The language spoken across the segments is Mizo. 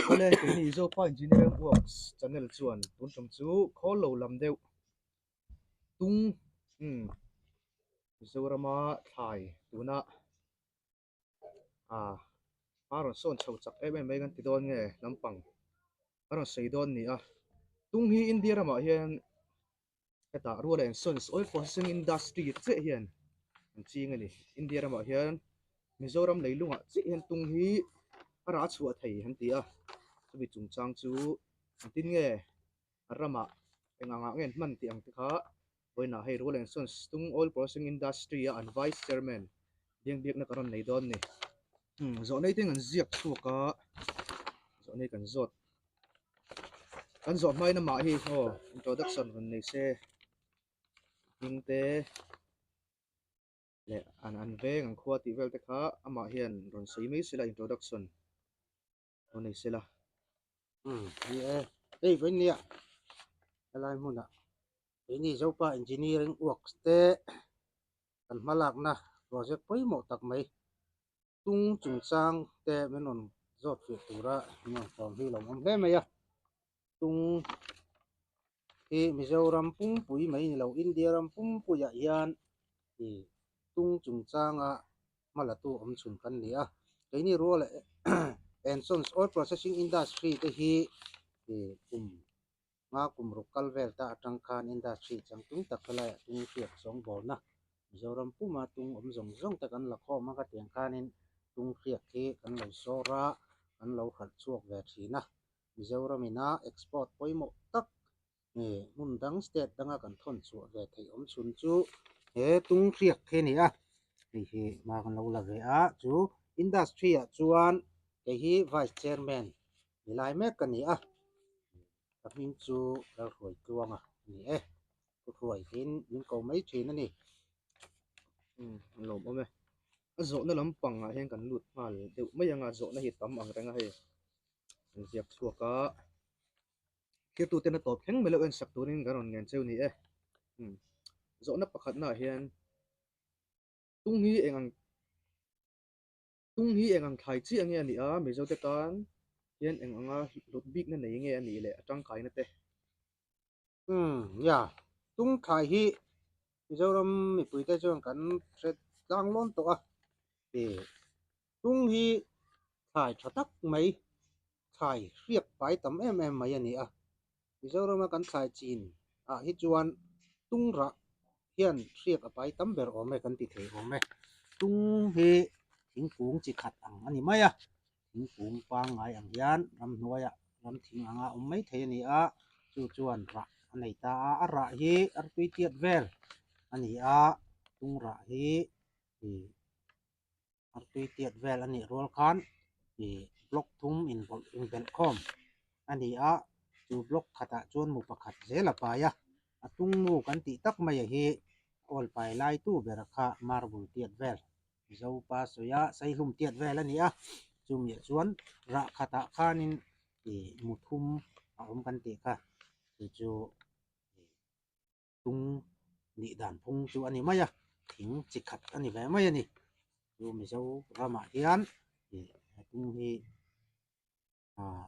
Awle keini Zopa Engineering Works channel chuan tun tum chu khawl lo lam deuh tung umm Mizorama thlai tuna ah a rawn sawn chho chak em em mai kan ti dawn nge lampang a rawn sawi dawn ni a tung hi India ramah hian hetah rual and sons oil processing industry chiah hian an ching a ni India ramah hian Mizoram leilungah chiah hian tung hi a rah chhuah thei an ti a chumi chungchang chu engtin nge a ramah eng angah nge an hman tih ang te kha vawiinah hei rual and sons tung oil processing industry a an vice chairman biangbiakna ka rawn nei dawn a ni zawh nei te an ziak chhuak a zawh nei kan zawt. Kan zawh hmain amah hi aw introduction rawn nei se hming te leh an an veng an khua tih vel te kha amah hian rawn sawi mai sela introduction rawn nei sela. Umm ni e, hei vawiin nia helai hmunah keini Zopa Engineering Works te kan hmalakna project pawimawh tak mai tung chungchang te min rawn zawt fiah tura min rawn sawm hi lo awm hle mai a tung hi Mizoram pumpui mai ni lo India ram pumpuiah hian ih tung chungchanga hma la tu awm chhun kan ni a keini rual and sons oil processing industry te hi ih kum Nga kum ruk kal vel ta atang khan industry changtlung tak helaiah tung hriat sawngbawlna Mizoram puma tung awm zawng zawng te kan la khawm a, khatiang khanin tung hriat hi kan lo sawr a, kan lo hralh chhuak ve thin a. Mizoram ina export pawimawh tak nge hmun dang state danga kan thawn chhuah ve theih awm chhun chu he tung hriat khi a ni a, hei hi hma kan lo la ve a, chu industry ah chuan kei hi vice chairman ni lai mek ka ni a. Ka hming chu Lalhruai Tluanga a ni e, Pu Hruai tiin min ko mai thin a ni. Umm a lawmawm e. A zawhna lampangah hian kan lut nghal deuh mai ang a, zawhna hi tam ang reng a hei. Kan ziak chhuak a, thirtuten a tawp thleng mai loh ensak turin kan rawn ngen cheu ni e. Umm zawhna pakhatnaah hian tung hi eng ang Tung hi eng ang thlai chiah nge a nih a, Mizote tan hian eng anga hlut bikna nei nge a nih leh a tangkaina te? Umm, ya, tung thlai hi Mizoram mipuite chuan kan hre tlang lawn tawh a, ih tung hi thlai tha tak mai, thlai hriak pai tam em em mai a ni a, Mizorama kan thlai chin ah hi chuan tung rah hian hriak a pai tam ber awm e kan ti thei awm e. Tung hi thingkung chi khat ang a ni mai a, thingkung pangngai ang hian ramhnuaiah ram thing anga awm mai thei a ni a, chu chuan rah a nei ta a, a rah hi artui tiat vel a ni a, tung rah hi ih artui tiat vel a nih rual khan ih block thum inbawlh inbelh khawm a ni a chu block khatah chuan mu pakhat zel a pai a a tung nu kan tih tak mai a hi awl pai lai tu ber kha marble tiat vel Mizopa sawi a saihlum tiat vel a ni a chumi ah chuan rah khatah khanin ih mu thum a awm kan tih kha chu chu ih. tung nih dan phung chu a ni mai a thing chi khat a ni ve mai a ni chu mizo ramah hian ih he tung hi ah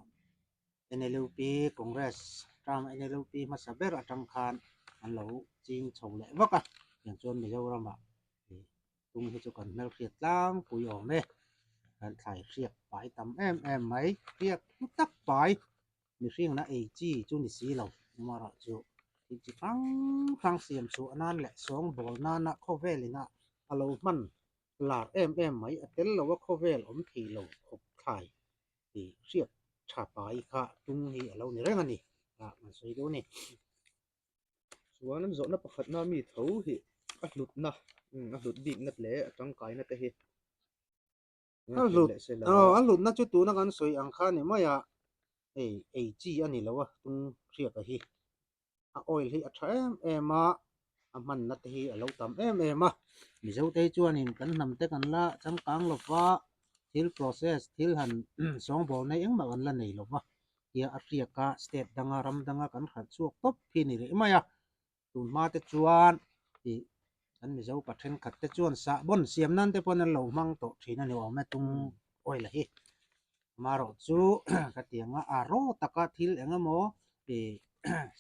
N L U P congress term N L U P hmasa ber atang khan an lo ching chho leh vak a tiang chuan mizoramah ih tung hi chu kan hmelhriat tlangpui awm e kan thlai hriak pai tam em em mai hriak hlu tak pai. Mihringna ei chi chu ni si lo, amaherawh chu thil chi hrang hrang siam chhuah nan leh sawngbawl nana khawvel ina a lo hman lar em em mai a tel lo a khawvel awm thei lo khawp thlai tih hriat tha pai kha tung hi a lo ni reng a ni ah kan sawi dawn a ni. Chuan zawhna pakhatna mi tho hi a hlutna, a hlut bikna leh a tangkaina te hi A hlut aw a hlutna chu tuna kan sawi ang kha ni mai a, hei ei chi a ni lo a tung hriat a hi a oil hi a tha em em a, a hmanna te hi a lo tam em em a, Mizo te hi chuanin kan hnam te kan la changkang lo va, thil process thil han sawngbawl na engmah kan la nei lo va, tia a hriak a state danga ram danga kan hralh chhuak tawp hi a ni rih mai a. Tun hma te chuan ih kan Mizo pa thenkhat te chuan sahbawn siam nan te pawn an lo hmang tawh thin a ni awm e tung oil a hi. Amaherawhchu ka ti ang a, a raw taka thil eng emaw ih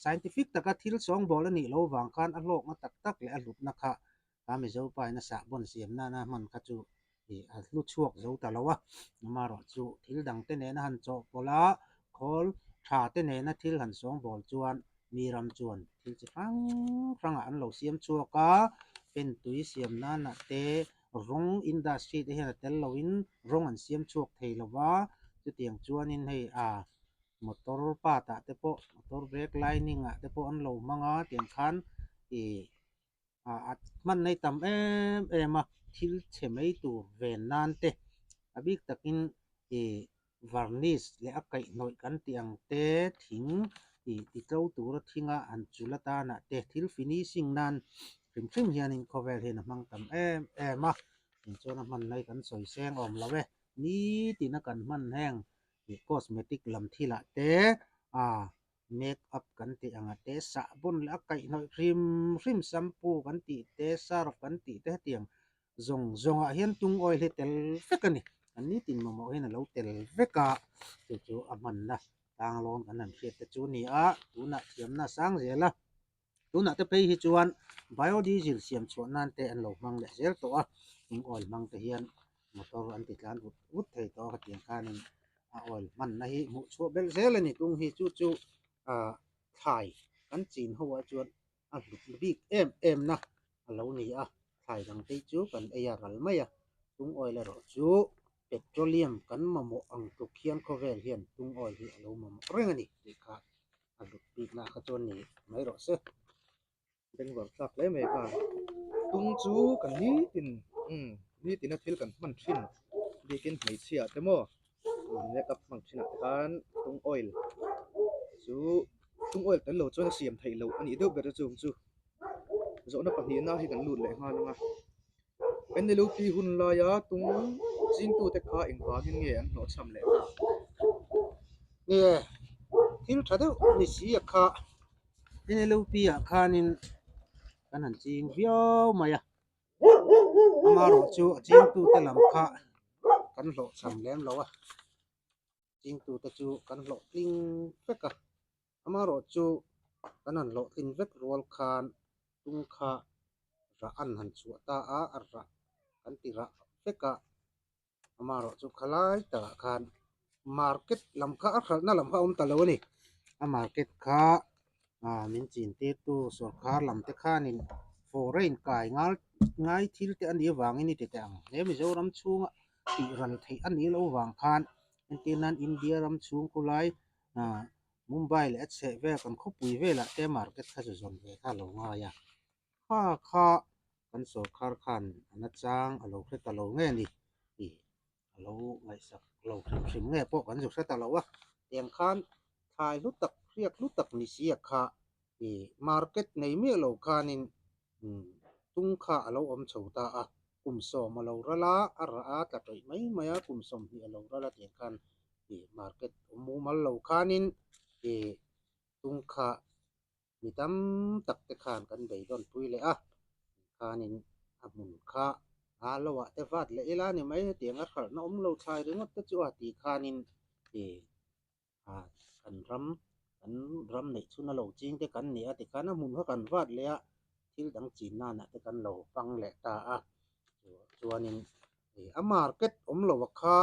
scientific taka thil sawngbawl a nih loh vang khan a hlawkna tak tak leh a hlutna kha ka Mizo pa in a sahbawn siam nana hman kha chu ih a hlu chhuak zo ta lo a. Amaherawhchu thil dang te nena han chawhpawlh a, khawl tha te nena thil han sawngbawl chuan mi ram chuan thil chi hrang hrangah an lo siam chhuak a, pen tui siam nanah te rawng industry te hian a tel loin rawng an siam chhuak thei lo va, chutiang chuanin hei a motor part ah te pawh motor brake lining ah te pawh an lo hmang a tiang khan ih a hman nei tam em em a thil chhe mai tur ven nan te a bik takin ih varnish leh a kaihhnawih kan tih ang te thing ih ti tlo tura thinga an chul atanah te thil finishing nan hrim hrim hianin khawvel hian a hmang tam em em a tinchuan a hman lai kan sawi seng awm lo e nitin a kan hman heng ih cosmetic lam thilah te ah make up kan tih ang a te sahbawn leh a kaihhnawih hrim hrim shampoo kan tih te surf kan tih te hetiang zawng zawngah hian tung oil hi tel vek a ni an nitin mamawh hian a lo tel vek a chu chu a hmanna tlanglawn kan han hriat te chu a ni a tunah thiamna a sang zel a tunah te phei hi chuan biodiesel siam chhuah nan te an lo hmang leh zel tawh a tung oil hmang te hian motor an ti tlan vut vut thei tawh a khatiang khanin a oil hmanna hi hmuh chhuah belh zel a ni tung hi chu chu ah thlai kan chin ho ah chuan a hlut bik em em na a lo ni a thlai dang te chu kan ei a ral mai a tung oil erawh chu petroleum kan mamawh ang tluk hian khawvel hian tung oil hi a lo mamawh reng a ni tih kha a hlut bik na kha chuan ni mai rawh se. Bengvar thlak hle mai kha tung chu kan nitin umm nitina thil kan hman thin bikin hmeichhia te maw make up hmang thinah te khan tung oil chu tung oil tel lo chuan a siam theih loh a nih deuh ber a chung chu zawhna pahnihna hi kan lut leh nghal ang a NLUP hun laia tung chingtute kha engvangin nge an hlawhchham leh ta? Nge thil tha deuh ni si a kha NLUP ah khanin kan han ching viau mai a amaherawhchu a chingtute lam kha kan hlawhchham lem lo a chingtute chu kan hlawhtling vek a amaherawhchu kan han hlawhtlin vek rual khan tung kha rah an han chhuah ta a a rah kan ti rah vek a amaherawhchu khalai takah khan market lam kha a hralhna lam kha a awm ta lo a ni a market kha ah min chin tir tu sawrkar lam te khanin foreign kai ngal ngai thil te a nih avangin i ti teh ang he Mizoram chhunga tih ral theih a nih loh vang khan entir nan India ram chhung khawlai ah Mumbai leh a chheh vel kan khawpui velah te market kha chu zawn ve kha a lo ngai a kha kha kan sawrkar khan a nachang a lo hre ta lo nge ni tih a lo ngaihsak lo hrim hrim nge pawh kan zu hre ta lo a tiang khan thlai hlu tak hriak hlu tak ni si a kha ih market nei miah lo khanin tung kha a lo awm chho ta a kum sawm a lo ral a a rah a tla tawih mai mai a kum 20 a lo ral a tiang khan ih market awm mumal lo khanin ih tung kha mi tam tak te khan kan beidawn pui leh a khanin a hmun kha a lo ah te vat leh ila ni mai hetiang a hralhna awm lo thlai ringawt te chu a tih khanin ih ah kan ram kan ram neih chhun a lo ching te kan ni a tikhan a hmun kha kan vat leh a thil dang chin nanah te kan lo hmang leh ta a chuanin ih a market awm lo a kha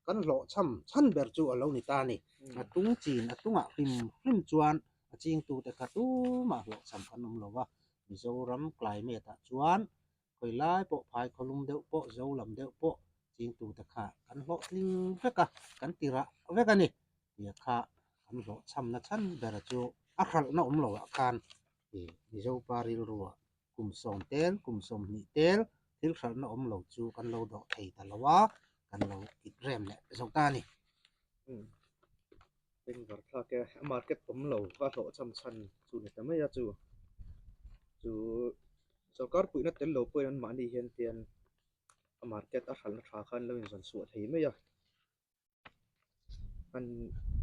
kan hlawhchham chhan ber chu a lo ni ta a ni a tung chin a tungah hrim hrim chuan a chingtute kha tumah hlawhchham kan awm lo a Mizoram climate ah chuan khawi lai pawh phai khawlum deuh pawh zo lam deuh pawh chingtute kha kan hlawhtling vek a kan ti rah vek a ni tia kha kan hlawhchhamna chhan ber chu a hralhna awm loh ah khan ih Mizopa rilru ah kum sawm tel kum 20 tel thil hralhna awm lo chu kan lo dawh thei ta lo a kan lo kit rem leh zo ta a ni. Bengvar thlak e a market awm lo a hlawhchham chhan chu ni ta mai a chu chu sorkar puihna tel lo pawhin an mahni hian tian a market a hralhna tha khan lo inzawn chhuah thei mai a han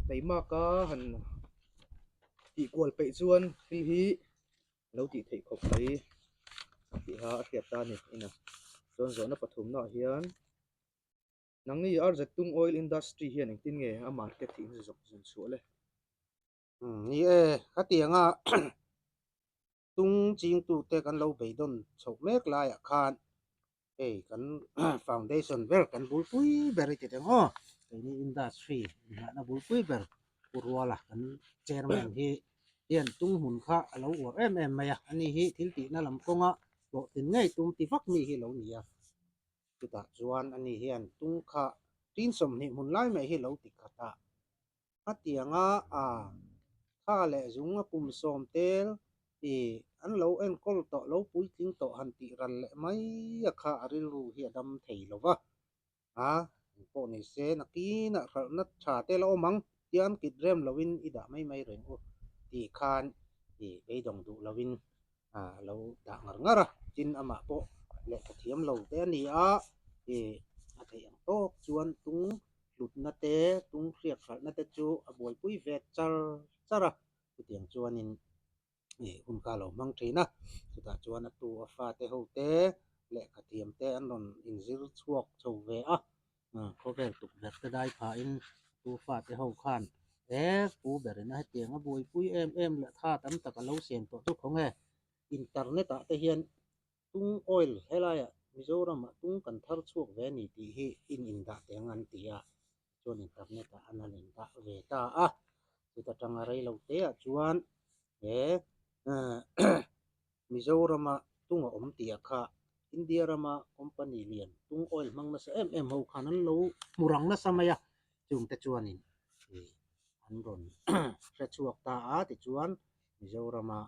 hmeimak a han tih kual peih chuan thil hi lo tih theih khawp mai tih kha a hriat ta a ni ina chuan zawhna pathumnaah hian. Nangni Arzatung Oil Industry hian engtin nge a market hi in zawk zun chhuah le? Ni e, khatianga tung chingtute kan lo beidawn chhoh mek laiah khan hei kan foundation ber kan bulpui ber i ti teng aw, keini industry inngahna bulpui ber Pu Ruala kan chairman hi hian tung hmun kha a lo uar em em mai a, ani hi thil tihna lam kawnga hlawhtlin ngei tum ti vak mi hi lo ni a. Chutah chuan ani hian tung kha tin 20 hmun lai mai hi lo ti khat a, hetianga a tha leh zung a kum 10 tel i an lo enkawl tawh lo puitling tawh han tih ral leh mai a kha a rilru hi a dam thei lo va, a engpawh ni se nakinah hralhna tha te la awm ang tian kit rem loin i dah mai mai reng u tih khan i beidawng duh loin a lo dah ngar ngar a, tin amah pawh lehkha thiam lo te a ni a, i a theih ang tawk chuan tung hlutna te tung hriat hralhna te chu a buaipui ve char char a, chutiang chuanin i hun kha a lo hmang thin a, chutah chuan a tu a fate ho te lehkha thiam te an rawn inzir chhuak chho ve a, khawvel tukverh te dai phahin tu fate ho khan he pu berin a hetiang a buaipui em em leh tha tam tak a lo siam tawh chu khawnge internet ah te hian tung oil helaiah Mizoramah tung kan thar chhuak ve a ni tih hi in indah teh ang an ti a, chuan internet ah an han indah ve ta a, chuta tanga rei lo te ah chuan he Mizorama tung a awm tih ah kha India rama company lian tung oil hmang nasa em em ho khan an lo hmu rang nasa mai a, chungte chuanin ih an rawn hre chhuak ta a tichuan Mizorama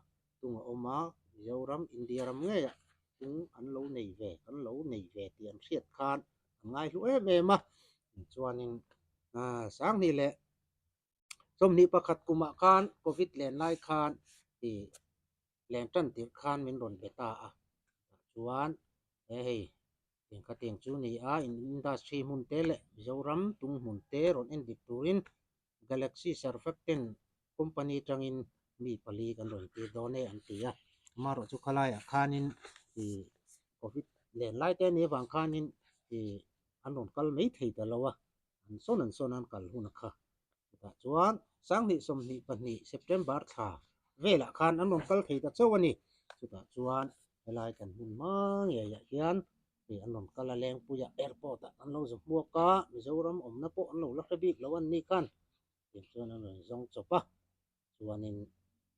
tung a awm a, Mizoram India ram ngeiah tung an lo nei ve kan lo nei ve tih an hriat khan an ngaihlu em em a, chuanin 2021 kumah khan covid len lai khan ih len tan tirh khan min rawn be ta a, tah chuan he hei engkha tiang chu ni a industry hmun te leh Mizoram tung hmun te rawn en dik turin Galaxy Surfactant company atangin mi pali kan rawn tir dawn e an ti a, amaherawh chu khalaiah khanin ih covid len lai te a nih avang khanin ih an rawn kal mai thei ta lo a, an sawn an sawn an kal hun a kha. Chutah chuan 2022 September thla velah khan an rawn kal thei ta chauh a ni. Chutah chuan helai kan hmun hma ngeiah hian hei an rawn kal a Lengpuia airport ah an lo zu hmuak a, Mizoram awmna pawh an lo la hre bik lo an ni khan tiang chuan an rawn zawng chawp a. Chuanin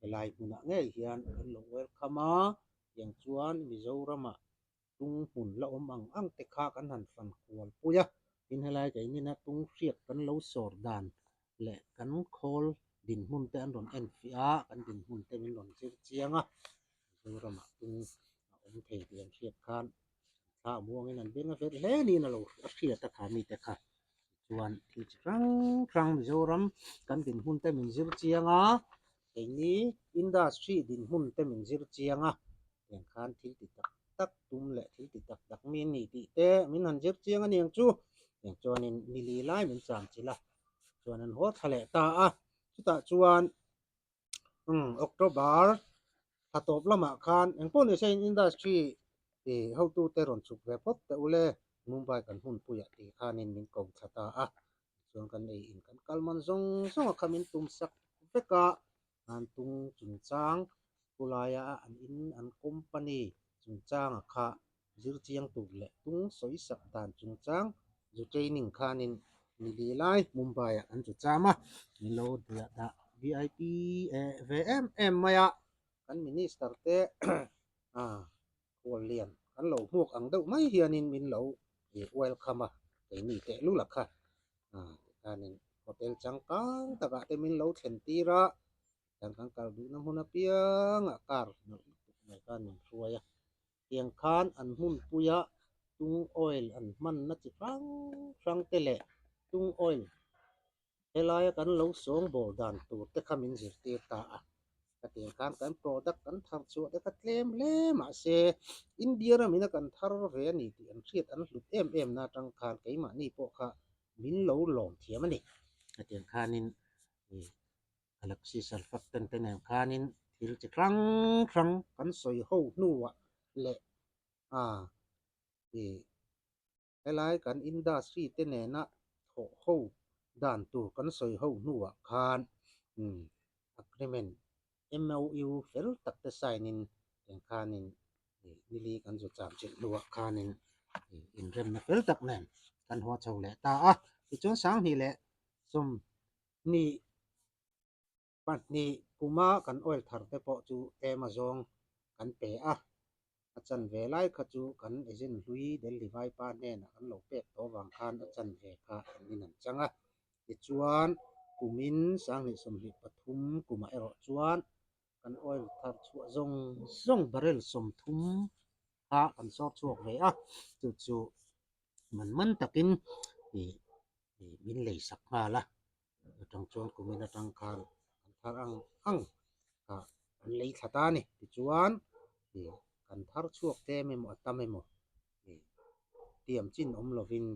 helai hmunah ngei hian an lo welcome a, tiang chuan Mizoramah tung hmun la awm ang ang te kha kan han fan kual pui a, tin helai keinin a tung hriat kan lo sawr dan leh kan khawl dinhmun te an rawn en fiah a, kan dinhmun te min rawn zir chiang a, Mizoramah tung a awm thei tih an hriat khan thla muangin an beng a verh hle niin a lo a hriat a kha mite kha chuan thil chi hrang hrang Mizoram kan dinhmun te min zir chiang a, keini industry dinhmun te min zir chiang a. Tiang khan thil ti tak tak tum leh thil ti tak tak mi ni tih te min han zir chiang a niang chu. Tiang chuanin ni li lai min cham chilh a, chuan an haw thla leh ta a. Chutah chuan umm October thla tawp lamah khan engpawh ni se industry ih hotute rawn chhuk ve phawt teh ule Mumbai kan hunpuiah tih khanin min ko thla ta a. Tichuan kan ei in kan kal man zawng zawng a kha min tum sak vek a. An tung chungchang khulaia an in an company chungchanga kha zir chiang tur leh tung sawi sak dan chungchang zu training khanin ni li lai Mumbai ah an zu cham a, min lo diah dah vip ve em em mai a, kan minister te khuallian kan lo hmuak ang deuh mai hianin min lo welcome a, keini tehlul a kha tikhanin hotel changkang takah te min lo thlen tir a, tiang kan kal duhna hmun apiangah car nalh lutuk mai khan min hruai a, tiang khan an hmunpuia tung oil an hmanna chi hrang hrang te leh tung oil Helaia kan lo sawngbawl dan tur te kha min zirtir ta a, khatiang khan kan product kan thar chhuah te kha tlem hle mahse India ramin a kan thar ve a ni tih an hriat an hlut em em na atang khan keimahni pawh kha min lo lawm thiam a ni. Khatiang khanin ih Galaxy Surfactant te nen khanin thil chi hrang hrang kan sawi ho hnuah leh ah ih. Helai kan industry te nena thawh ho dan tur kan sawi ho hnuah khan agreement MOU fel tak te sign in eng khanin nili kan zu cham chilh hnuah khanin inremna fel tak nen kan haw chho leh ta a. Tichuan 2000 leh 22 kuma kan oil thar te pawh chu tlem azawng kan pe a, a chanve lai kha chu kan agent hlui Delhi vaipa hnenah kan lo pek tawh avang khan a chanve kha an in an chang a. Tichuan kumin 2023 kumah erawh chuan kan oil thar chhuah zawng zawng barrel 30 kha kan sawr chhuak ve a, chu chu man man takin ih min lei sak nghal a. Atang chuan kumin atang khan kan thar ang ang kha an lei thla ta a ni. Tichuan ih kan thar chhuak tlem emaw a tam emaw ih tiam chin awm lovin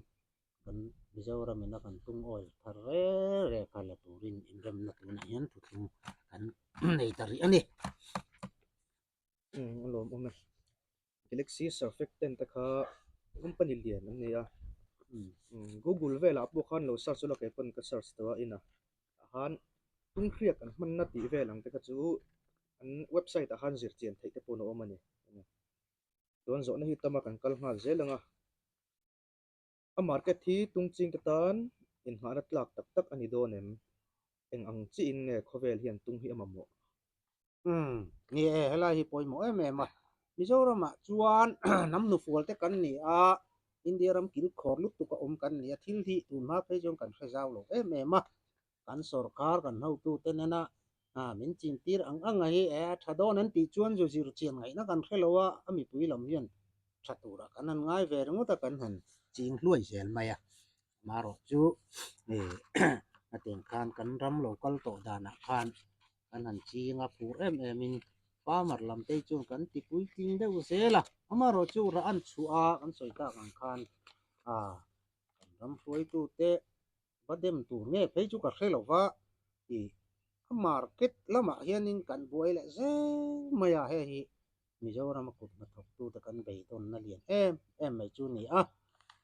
kan Mizoram ina kan tung oil thar reng reng kha la turin inremna tunah hian thuthlung kan nei ta rih a ni. A lawmawm e. Galaxy Surfactant te kha company lian an nei a, Google velah pawh khan lo search ula kei pawn ka search tawh a inah tah khan tunghriak an hmanna tih vel ang te kha chu an website ah khan zir chian theih te pawh a awm a ni. Chuan zawhna hi tama kan kal nghal zel ang a, a market hi tungching te tan inngahna tlak tak tak a ni dawn em? Eng ang chiin nge khawvel hian tung hi a mamawh? Umm, ni e, helai hi pawimawh em em a. Mizoramah chuan hnam hnufual te kan ni a, India ram kilkhawr lutuk a awm kan ni a, thil hi tun hma phei chuan kan hre zau lo em em a. Kan sawrkar, kan hotute nena min chintir ang ang a hi e, a tha dawn an tih chuan zu zir chian ngaihna kan hre lo a, a mipui lam hian tha turah kan han ngai ve ringawt a, kan han ching hluai zel mai a. Amaherawh chu a teng khan kan ram lo kal tawh danah khan kan han ching a, phur em em in farmer lam te chuan kan ti puitling deuh zel a. Amaherawh chu rah an chhuah a, kan sawi tak ang khan kan ram hruaitute va dem tur nge phei chu ka hre lo va, ih a market lamah hianin kan buai leh zel mai a, hei hi Mizoram a kut hnathawktute kan beidawnna lian em em mai chu a ni a,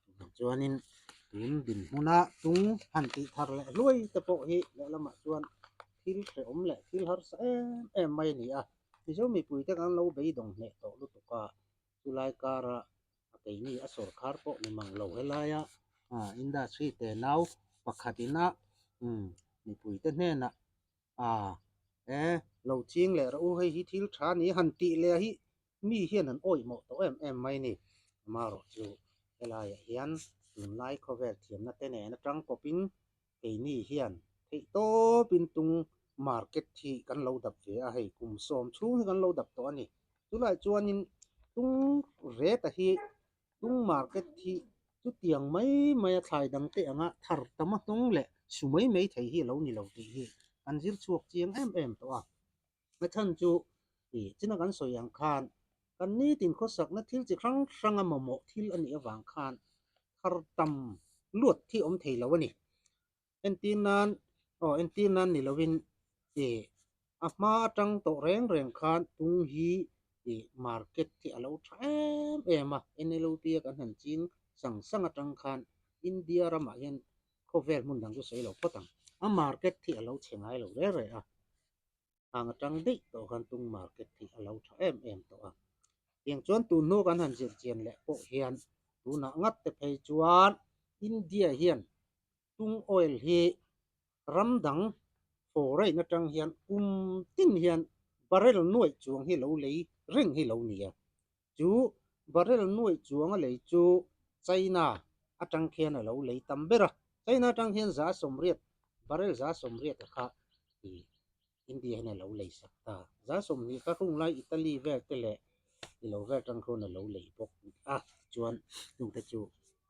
chuvang chuanin tun dinhmuna tung han tih thar leh hluai te pawh hi lehlamah chuan thil hrehawm leh thil harsa em em mai a ni a, Mizo mipuite kan lo beidawng hneh tawh lutuk a, chulai kara a keini a sawrkhar pawh ni mang lo helaia industry te nau pakhat ina mipuite hnenah A e, lo ching leh rawh u, hei hi thil tha ni han tih leh hi mi hian an awih mawh tawh em em mai ni. Amaherawh chu helaiah hian tunlai khawvel thiamna te nen atang kawpin keini hian theih tawpin tung market hi kan lo dap ve a, hei kum 10 chhung hi kan lo dap tawh a ni. Chulai chuanin tung reta hi Tung market hi chutiang mai mai a thlai dang te anga thar tam a hnawng leh su mai mai thei hi a lo ni lo tih hi kan zir chhuak chiang em em tawh a. A chhan chu ih china kan sawi ang khan kan nitin khawsakna thil chi hrang hranga mamawh thil a nih avang khan thar tam luat hi awm thei lo a ni. Entir nan aw entir nan ni lovin ih a hma atang tawh reng reng khan tung hi ih market hi a lo tha em em a, NLUP a kan han ching sang sang atang khan India ramah hian khawvel hmun dang chu sawi lo phawt ang, a market hi a lo chhe ngai lo reng reng a, hang atang daih tawh khan tung market hi a lo tha em em tawh a. Tiang chuan tun hnu kan han zir chian leh pawh hian tunah ngat te phei chuan India hian Tung oil hi ram dang foreign atang hian kum tin hian barrel nuaih chuang hi lo lei reng hi lo ni a. Chu barrel nuaih chuang a lei chu China atang khian a lo lei tam ber a. China atang hian 180, barrel 180 a kha India hian a lo lei sak ta. 20% kha hung lai Italy vel te leh ilo vel atang khawn a lo lei bawk a. Tichuan chungte chu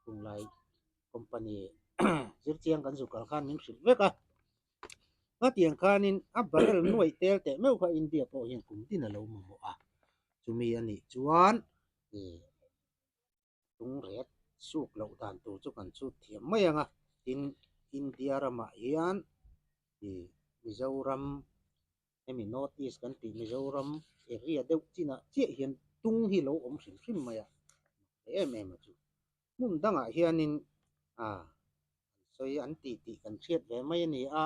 hung lai company zirchiang kan zuk kal khan min hrilh vek a. Hetiang khanin a barrel nuaih tel teh meuh kha India pawh hian kum tin a lo mamawh a. Chumi a nih chuan ih tung ret suk loh dan tur chu kan chhut thiam mai ang a. Tin, India ramah hian ih Mizoram hemi North East kan tih Mizoram area deuh chinah chiah hian tung hi lo awm hrim hrim mai a, mak em em a chu. Hmun dangah hianin a an sawi an ti tih kan hriat ve mai a ni a,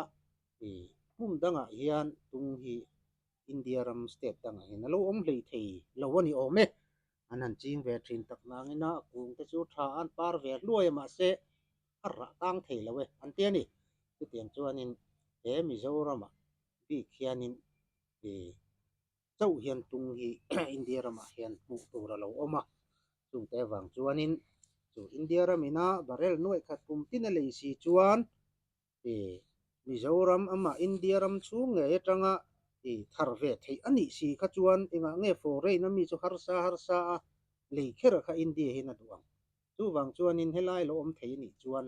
ih hmun dangah hian tung hi India ram state dangah hian a lo awm hlei thei lo a ni awm e. An han ching ve thin tak nangin a kung te chu tha an par ve hluai a mahse a rah tang thei lo e an ti a ni. Chutiang chuanin he Mizoramah bik hianin ih chauh hian tung hi India ramah hian hmuh tur a lo awm a, chungte avang chuanin chu India ramina barrel nuaih khat kum tin a lei si chuan ih Mizoram amah India ram chhung ngei atanga ih thar ve theih a nih si kha chuan engah nge foreign a mi chu harsa harsa a lei kher kha India hian a duh ang. Chuvang chuanin helai lo awm thei a nih chuan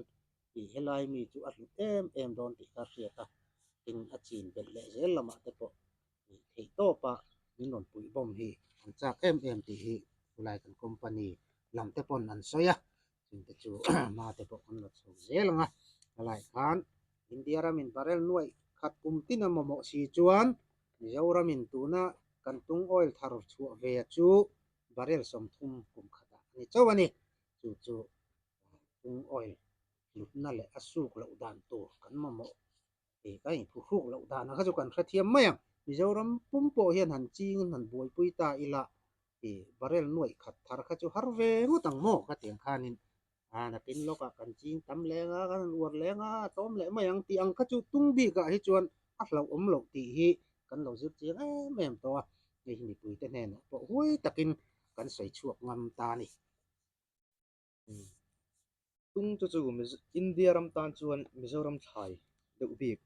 ih helai mi chu a hlut em em dawn tih kha hriat a, tin a chin belh leh zel lamah te pawh ih theih tawpa min rawn puih bawm hi an chak em em tih hi chulai kan company lam te pawn an sawi a, chungte chu hma te pawh kan la chho zel ang a, helai khan India ramin barrel nuaih khat kum tin a mamawh si chuan Mizoramin tuna kan tung oil thar chhuah ve chu barrel 30 kum khatah a ni chauh a ni, chu chu tung oil hlutna leh a suk loh dan tur kan mamawh Tih ka inphuhruk loh danah kha chu kan hrethiam mai ang. Mizoram pum pawh hian han ching in han buaipui ta ila ih barrel nuaih khat thar kha chu har ve ngawt ang maw ka tiang khanin a nakin lawkah kan ching tam leng a, kan han uar leng a, a tlawm leh mai ang tih ang kha chu tung bikah hi chuan a hlauhawm loh tih hi kan lo zir chiang em em tawh a, hei hi mipuite hnenah pawh huai takin kan sawi chhuak ngam ta a ni. Tung chu chu India ram tan chuan Mizoram thlai deuh bik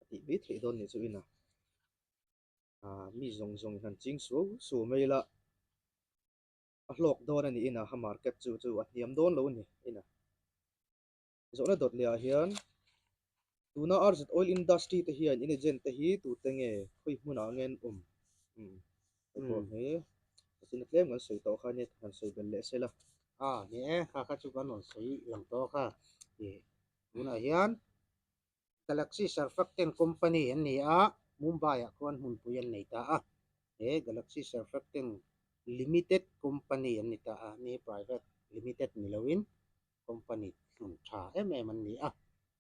a tih mai theih dawn nih chu ina mi zawng zawng in han ching suau suau mai ila a hlawk dawn a ni ina a market chu chu a hniam dawn lo a ni ina. Zawhna dawt leh ah hian tuna RZ Oil Industry te hian in agent te hi tute nge khawi hmunah nge an awm? Umm hei pawh hi china tlem kan sawi tawh kha nia han sawi belh leh se la. A ni e, kha kha chu kan rawn sawi lang tawh kha ih tunah hian Galaxy Surfactant Company an ni a, Mumbai ah khuan hmunpui an nei ta a, he Galaxy Surfactant Limited Company an ni ta a, ni private limited ni loin Company hlun tha em em an ni a,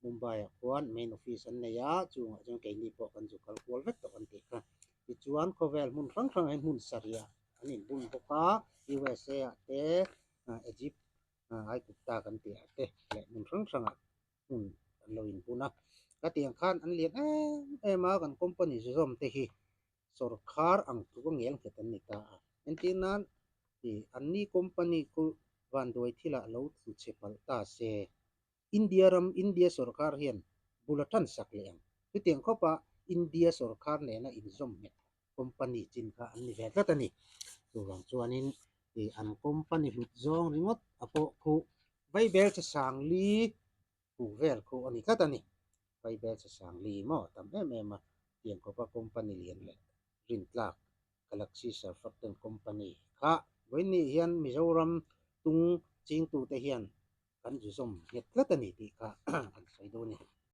Mumbai ah khuan main office an nei a, chungah chuan keini pawh kan zu kal kual vek tawh an tih kha. Tichuan khawvel hmun hrang hrang ah hian hmun sarih an inbun bawk a, USA ah te, Egypt, Aigupta kan tih ah te leh hmun hrang hrang ah hmun an lo inbun a. Ka tih ang khan an lian em em a, kan company zu zawm te hi sawrkhar ang tluk a ngel nghet an ni ta a. Entir nan ih anni company khu vanduai thilah lo tlu chhe palh ta se, India ram, India sawrkhar hian bul a tan sak leh ang. Chutiang khawpa India sawrkhar nena inzawm nghet company chin kha an ni ve tlat a ni. Chuvang chuanin ih an company hlut zawng ringawt a pawh khu Vaibel che sangli hu vel khu a ni tlat a ni. Vaibel che sangli maw tam em em a, tiang khawpa company lian leh rintlak Galaxy Surfactant Company kha vawiin hian Mizoram tung chingtute hian kan zu zawm nghet tlat a ni tih kha kan sawi dawn a ni.